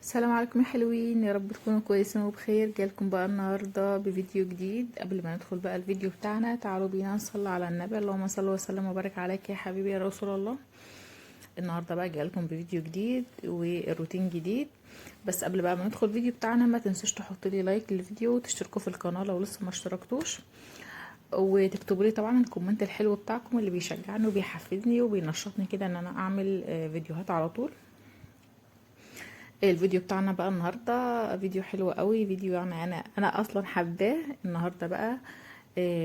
السلام عليكم يا حلوين، يا رب تكونوا كويسين وبخير. جالكم بقى النهارده بفيديو جديد. قبل ما ندخل بقى الفيديو بتاعنا تعالوا بينا نصلي على النبي، اللهم صل وسلم وبارك عليك يا حبيبي يا رسول الله. النهارده بقى جالكم بفيديو جديد وروتين جديد. بس قبل بقى ما ندخل الفيديو بتاعنا ما تنسوش تحطوا لي like للفيديو وتشتركوا في القناة لو لسه ما اشتركتوش، وتكتبوا لي طبعا ال comment الحلو بتاعكم اللي بيشجعني وبيحفزني وبينشطني كده ان انا اعمل فيديوهات على طول. الفيديو بتاعنا بقى النهارده فيديو حلو قوي، فيديو يعني انا اصلا حباه. النهارده بقى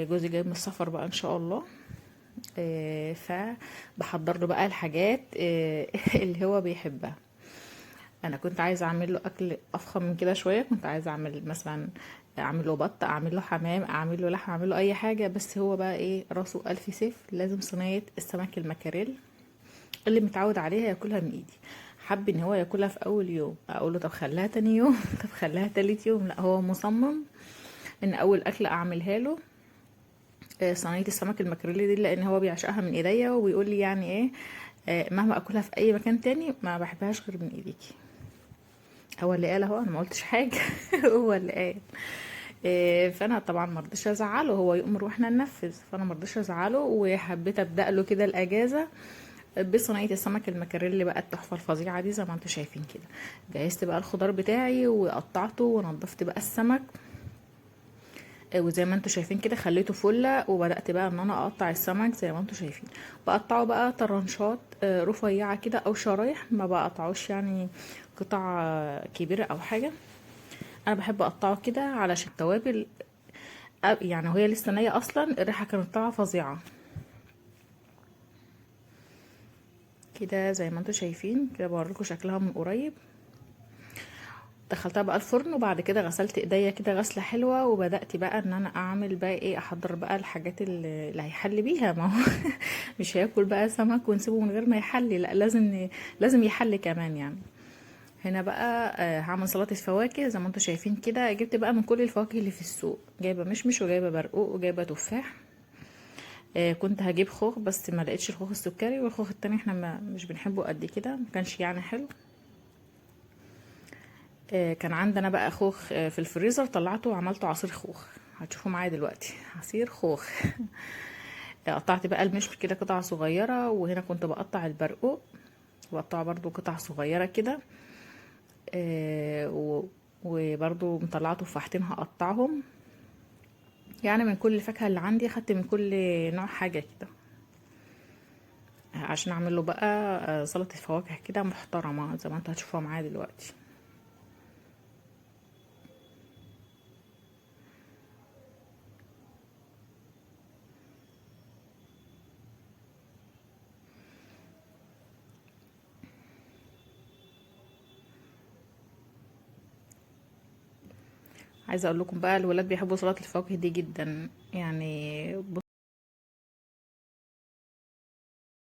جوزي جاي من السفر بقى ان شاء الله، فبحضر له بقى الحاجات اللي هو بيحبها. انا كنت عايزه اعمل له اكل افخم من كده شوية، كنت عايزه اعمل مثلا اعمل له بط، اعمل له حمام، اعمل له لحمه، اعمل له اي حاجة، بس هو بقى ايه راسه الف سيف، لازم صينية السمك المكاريل اللي متعود عليها ياكلها من ايدي. حب ان هو ياكلها في اول يوم، اقول له طب خليها تاني يوم طب خليها تالت يوم، لا هو مصمم ان اول اكله اعملها له صينية السمك المكريلي دي، لان هو بيعشقها من ايديا وبيقول لي يعني ايه مهما اكلها في اي مكان تاني ما بحبهاش غير من ايديكي. هو اللي قال اهو، انا ما قلتش حاجة هو اللي قال. فانا طبعا ما رضيتش ازعله، هو يؤمر واحنا ننفذ، فانا ما رضيتش ازعله وحبيت ابدا له كده الاجازة بصينيه السمك المكاريلي بقى التحفة الفظيعة دي زي ما انتم شايفين كده. جهزت بقى الخضار بتاعي وقطعته ونضفت بقى السمك، وزي ما انتم شايفين كده خليته فله، وبدات بقى ان انا اقطع السمك زي ما انتم شايفين. بقطعه بقى طرنشات رفيعة كده او شرايح، ما بقطعوش يعني قطع كبيرة او حاجة. انا بحب اقطعه كده علشان التوابل يعني وهي لسه نيه اصلا الريحة كانت طالعه فظيعة كده زي ما انتم شايفين كده. بوريكم شكلها من قريب. دخلتها بقى الفرن، وبعد كده غسلت ايديا كده غسله حلوة، وبدات بقى ان انا اعمل بقى ايه، احضر بقى الحاجات اللي هيحل بيها. ما هو مش هياكل بقى سمك ونسيبه من غير ما يحلي، لا لازم يحل كمان يعني. هنا بقى هعمل سلطة فواكه زي ما انتم شايفين كده. جبت بقى من كل الفواكه اللي في السوق، جايبه مشمش وجايبه برقوق وجايبه تفاح. كنت هجيب خوخ بس ما لقيتش الخوخ السكري، والخوخ التاني احنا مش بنحبه قد كده، ما كانش يعني حلو. كان عندنا بقى خوخ في الفريزر، طلعته وعملته عصير خوخ، هتشوفوا معايا دلوقتي عصير خوخ. قطعت بقى المشمش كده قطع صغيرة، وهنا كنت بقطع البرقوق بقطعه برضو قطع صغيرة كده، وبرضو مطلعه تفاحتين هقطعهم. يعني من كل الفاكهة اللي عندي خدت من كل نوع حاجة كده عشان اعمل له بقى سلطة فواكه كده محترمة زي ما انتوا هتشوفوها معايا دلوقتي. عايزه اقول لكم بقى الولاد بيحبوا سلطة الفواكه دي جدا، يعني